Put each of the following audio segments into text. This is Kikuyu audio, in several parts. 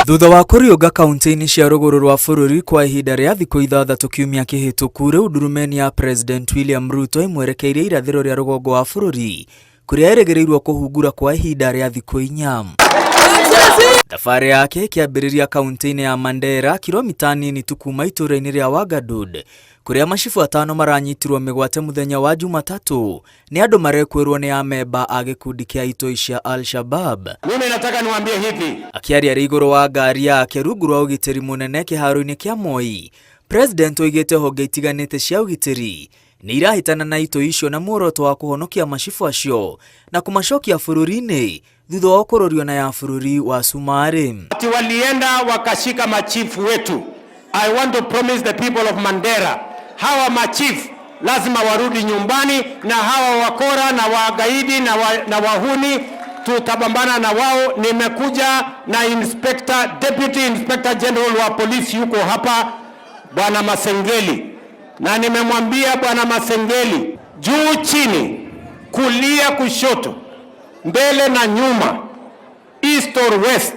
Thutha wa kũriũnga kaunti-inĩ cia rũgũrũ rwa bũrũri kwa ihinda rĩa thikũ ithathatũ kiumia kĩhĩtũku, rĩu ndurumeni ya President William Ruto ĩmwerekeirie irathĩro rĩa rũgongo wa bũrũri kũrĩa ĩrĩgĩrĩirwo kũhungura kwa ihinda rĩa thikũ inya. Thabarĩ yake ĩkĩambĩrĩria kaunti-inĩ ya Mandera, kilomita nini tu kuma itũũra-inĩ rĩa Wargadud, kũrĩa macibũ atano maranyitirwo mĩgwate mũthenya wa Jumatatũ nĩ andũ marekwĩrwo nĩ amemba a gĩkundi kĩa itoi cia Al-Shabab. Mimi nataka niwaambie hivi. Akĩaria arĩ igũrũ wa ngari yake rungu rwa ũgitĩri mũnene kĩharo-inĩ kĩa Moi, President oigĩte honge itiganĩte cia ũgitĩri nĩ irahĩtana na itoi icio na muoroto wa kũhonokia macibũ acio na kũmacokia bũrũri-inĩ thutha wa kũrorio na ya bũrũri wa Cumarĩ. Ati walienda wakashika machifu wetu. I want to promise the people of Mandera, hawa machifu lazima warudi nyumbani, na hawa wakora na wagaidi na wahuni tutapambana na wao. Nimekuja na inspector, Deputy Inspector General wa polisi yuko hapa, Bwana Masengeli, na nimemwambia Bwana Masengeli, juu chini, kulia kushoto, mbele na nyuma, east or west,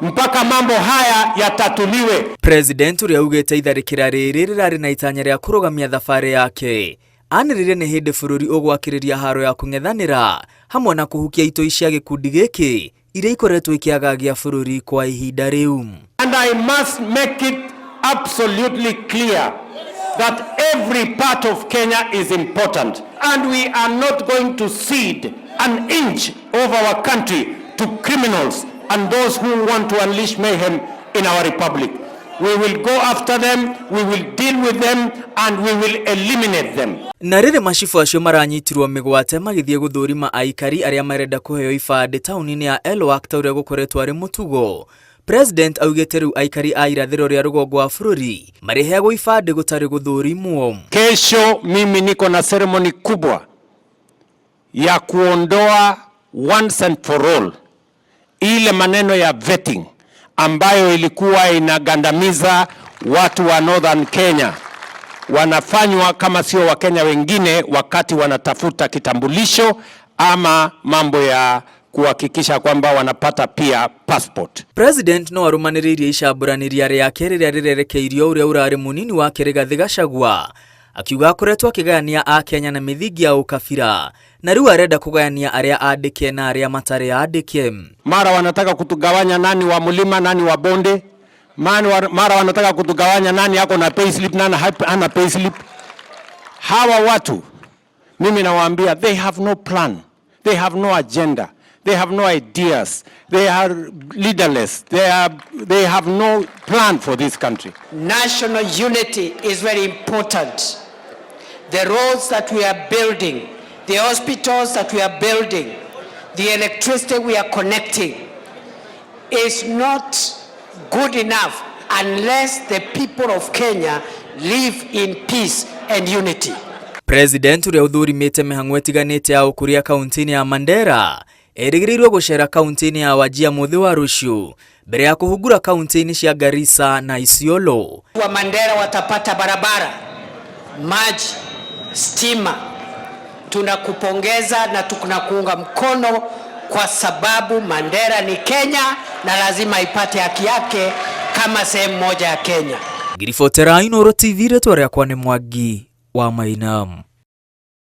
mpaka mambo haya yatatuliwe. President ũrĩa augĩte itharĩkĩra rĩrĩ rĩrarĩ na itanya rĩa kũrũgamia thabarĩ yake anĩrĩire nĩ hĩndĩ bũrũri ũgwakĩrĩria haro ya kũng'ethanĩra hamwe na kũhukia itoi cia gĩkundi gĩkĩ iria ikoretwo ikĩagagia bũrũri kwa ihinda rĩu. And I must make it absolutely clear that every part of Kenya is important and we are not going to cede an inch of our country to criminals and those who want to unleash mayhem in our republic. We will go after them, we will deal with them and we will eliminate them. Na rĩrĩ macibũ acio maranyitirwo mĩgwate magĩthiĩ gũthũrima aikari arĩa marenda kũheo ibandĩ taũni-inĩ ya Elwak ta ũrĩa gũkoretwo arĩ mũtugo. President augĩte rĩu aikari a irathĩro rĩa rũgongo wa bũrũri marĩheagwo ibandĩ gũtarĩ gũthũrimwo. Kesho mimi niko na ceremony kubwa ya kuondoa once and for all ile maneno ya vetting ambayo ilikuwa inagandamiza watu wa Northern Kenya, wanafanywa kama sio Wakenya wengine wakati wanatafuta kitambulisho ama mambo ya kuhakikisha kwamba wanapata pia passport. President no arũmanĩrĩirie icambũranĩria rĩake rĩrĩa rĩrerekeirio ũrĩa ũrarĩ mũnini wake Rigathĩ Gachagua akiuga akoretwo akĩgayania akenya na mĩthingi ya ũkabira na rĩu arenda kũgayania arĩa andĩke na arĩa matarĩ andĩke. Mara wanataka kutugawanya nani wa mlima, nani wa bonde, mara wanataka kutugawanya nani ako na payslip, nani hana payslip. Hawa watu mimi nawaambia they have no plan, they have no agenda, they have no ideas, they are leaderless, they have no plan for this country. National unity is very important. The roads that we are building, the hospitals that we are building, the electricity we are connecting is not good enough unless the people of Kenya live in peace and unity. President ũrĩa ũthũrimĩte mĩhang'o ĩtiganĩte ya ũkũria kaunti-inĩ ya Mandera erĩgĩrĩirwo gũcera kaunti-inĩ ya Wajir mũthĩ wa rũciũ mbere ya kũhungura kaunti-inĩ cia Garissa na Isiolo. Wa Mandera watapata barabara, maji, stima. Tunakupongeza na tunakuunga mkono kwa sababu Mandera ni Kenya na lazima ipate haki yake kama sehemu moja ya Kenya. Ngiribotera Inooro TV, rĩtwa rĩakwa nĩ Mwangi wa Maina.